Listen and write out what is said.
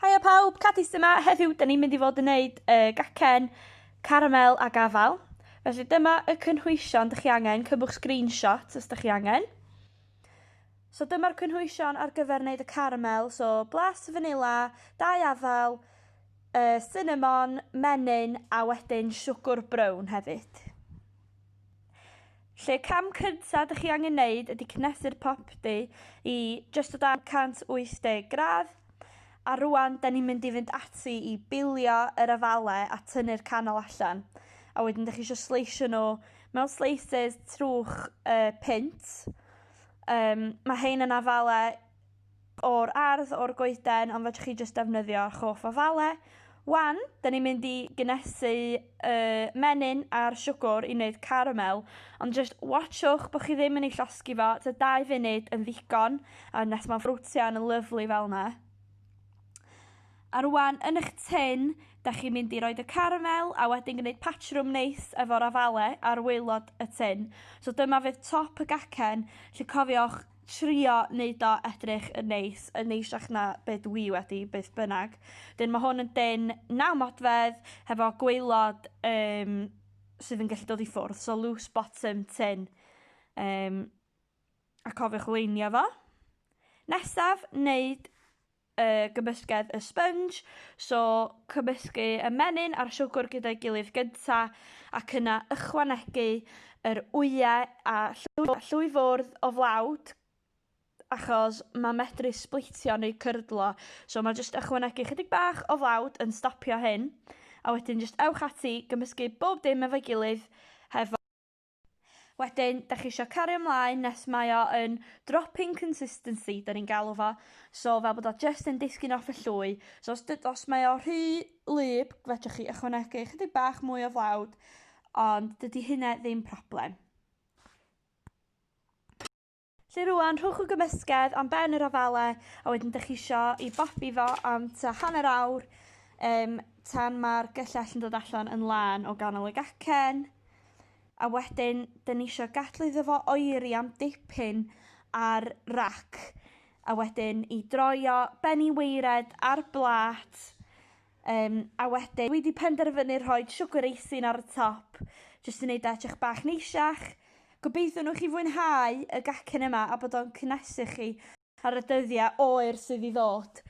Haia pawb, Cadi sy 'ma. Heddiw 'da ni'n mynd i fod yn neud uh, gacen caramel ag afal. Felly dyma y cynhwysion dych chi angen, cymwch screenshot os dych chi angen. So dyma'r cynhwysion ar gyfer wneud y caramel, so blas vanilla, dau afal, uh, cinnamon, menyn a wedyn siwgr brown hefyd. Lle cam cynta dych chi angen neud ydy cynhesu'r popty i jyst o dan 180 gradd. A rwan, da ni'n mynd i fynd ati i bilio yr afale a tynnu'r canol allan. A wedyn dych chi eisiau sleisio nhw mewn slices trwch uh, pint. Um, mae hein yn afale o'r ardd, o'r goeden, ond fedrwch chi jyst defnyddio hoff ofale. Wan, da ni'n mynd i gynesu uh, menyn a'r siwgr i wneud caramel, ond jyst watchwch bod chi ddim yn ei llosgi fo, tua 2 funud yn ddigon, a nes mae'n ffrwtian yn lyflu fel yna. A rwan, yn eich tin, da chi'n mynd i roed y caramel a wedyn gwneud patrwm neis efo'r afale ar waelod y tin. So dyma fydd top y gacen, lle cofiwch trio neud o edrych yn neis, yn neisiach na be dwi wedi, beth bynnag. Dyn mae hwn yn dyn 9 modfedd hefo gwaelod um, sydd yn gallu dod i ffwrdd, so loose bottom tin. Um, a cofiwch leinio fo. Nesaf, wneud y gymysgedd y sponge, so cymysgu y menyn a'r siwgr gyda'i gilydd gynta ac yna ychwanegu yr wyau a llwy, llwy fwrdd o flawd achos mae medru splitio neu cyrdlo. So mae jyst ychwanegu chydig bach o flawd yn stopio hyn. A wedyn jyst ewch ati gymysgu bob dim efo'i gilydd hefo Wedyn, da chi eisiau cario ymlaen nes mae o yn dropping consistency, da ni'n galw fo. So, fel bod o just yn disgyn off y llwy. So, os, os mae o rhy wlyb, fedrwch chi ychwanegu chydig bach mwy o flawd, ond dydy hynna ddim problem. Felly rwan, rhowch y gymysgedd am ben yr ofale, a wedyn dych chi isio i bobi fo am tua hanner awr, um, tan mae'r gyllell yn dod allan yn lân o ganol y gacen. A wedyn, dyn ni isio gadw iddo fo oeri am dipyn ar rac, a wedyn i droio ben i weired ar blât, um, a wedyn dwi wedi penderfynu rhoi sugar icing ar y top, jyst i wneud edrych bach neisiach. Gobeithio newch chi fwynhau y gacen yma a bod o'n cynnesu chi ar y dyddiau oer sydd i ddod.